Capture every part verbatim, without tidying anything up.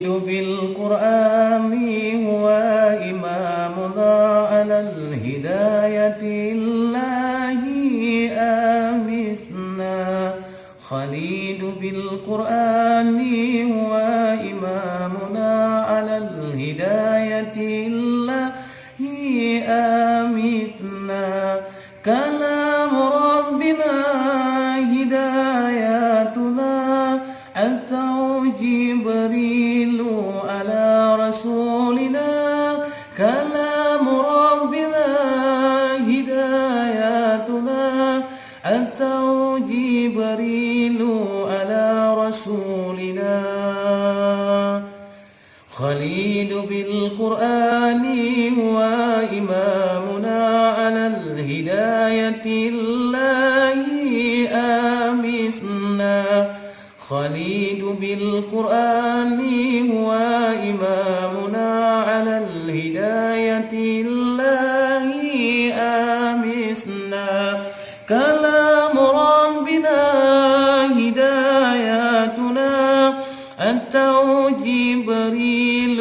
بالقرآن هو إمامنا على الهداية الله أمتنا. خليد بالقرآن هو إمامنا على الهداية الله أمتنا. كلام ربنا هدايتنا، أتاه جبريل على رسولنا. كلام ربنا هدايتنا، أتاه جبريل على رسولنا. خليد بالقرآن هو إمامنا على الهداية الله أمتنا. خليد بالقرآن هو إمامنا على الهداية الله أمتنا. كلام ربنا هدايتنا، أتاه جبريل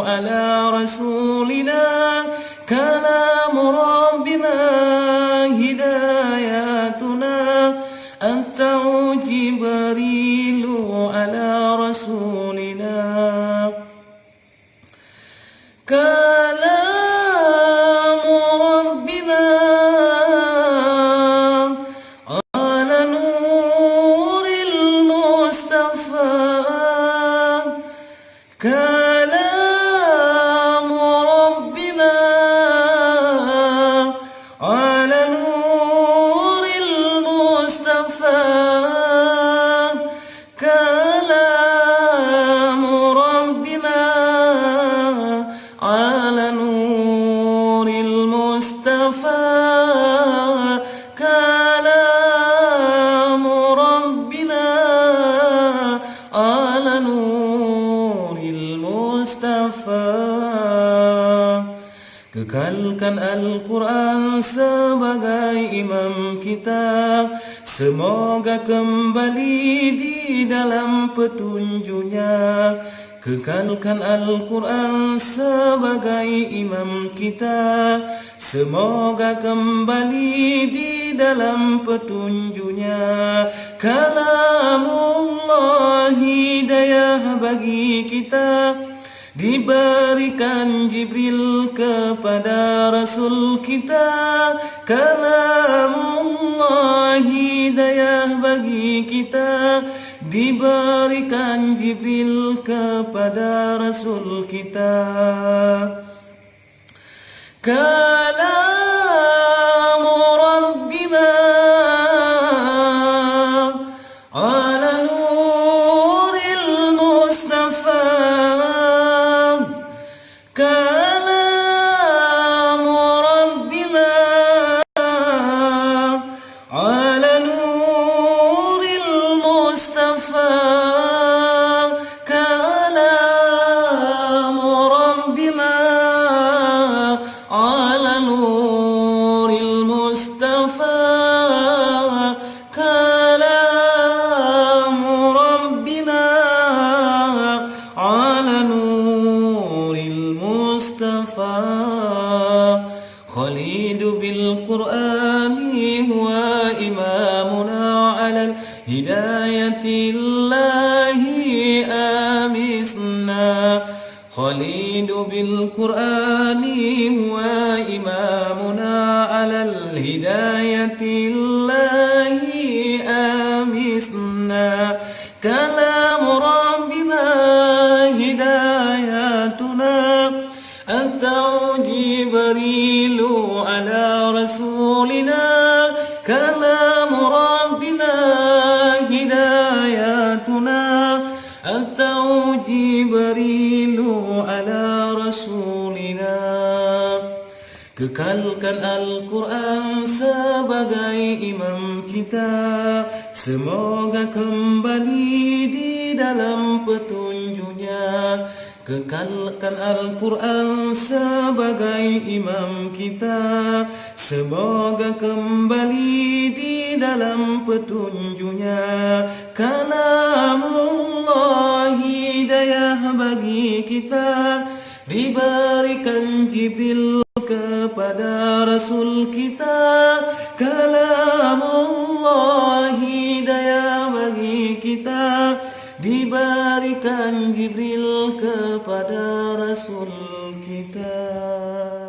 على رسولنا. كلام ربنا هدايتنا، أتاه جبريل على رسولنا. كلام ربنا على نور المصطفى. كلام ربنا على نور المصطفى. كلام ربنا على نور المصطفى. كلام ربنا على نور المصطفى. Kekalkan Al-Quran sebagai imam kita, semoga kembali di dalam petunjuknya. Kekalkan Al-Quran sebagai imam kita, semoga kembali di dalam petunjuknya. Kalamullah hidayah bagi kita, diberikan Jibril kepada Rasul kita. Kalamullah hidayah bagi kita, diberikan Jibril kepada Rasul kita. كلام ربنا على نور المصطفى. كلام ربنا على نور المصطفى. كلام ربنا على نور المصطفى. كلام ربنا على نور المصطفى. خليد بالقرآن هو إمامنا على الهداية الله أمتنا. خليد بالقرآن هو إمامنا على الهداية الله أمتنا. كلام ربنا هدايتنا. أتاه جبريل على رسولنا. كلام ربنا هدايتنا. أتاه جبريل على رسولنا. Kekalkan Al-Quran sebagai imam kita, semoga kembali di dalam petunjuknya. Kekalkan Al-Quran sebagai imam kita, semoga kembali di dalam petunjuknya. Kalamullah hidayah bagi kita, diberikan Jibril kepada Rasul kita, kalamullah hidayah bagi kita, diberikan Jibril kepada Rasul kita.